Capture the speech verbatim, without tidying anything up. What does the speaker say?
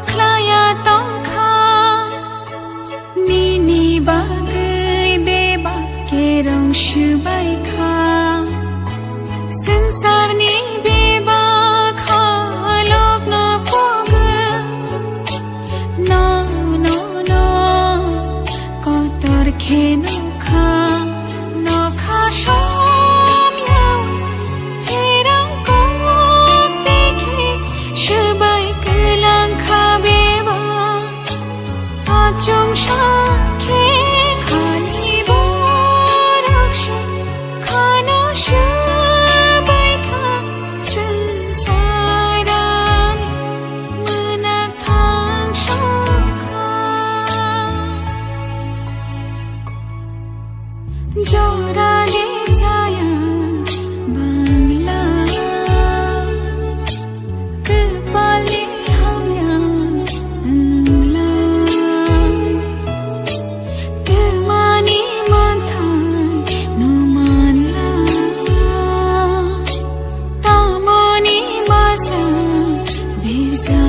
Khlaiya tongkha, nini bagwi bebak kerong swbaikha. Swngcharni bebak halokno pogwi, no, no, no, kotor khe nukha. Nokha somya pherang kok tei khe swbai kwlang kha beba. Achomsa khe khani borok se khano swbai kha swngcharni mwnak thang sokha. Jora de chaya bangla, kwpalni hamya wngla, twmani manthai no manla, tamoni majra birja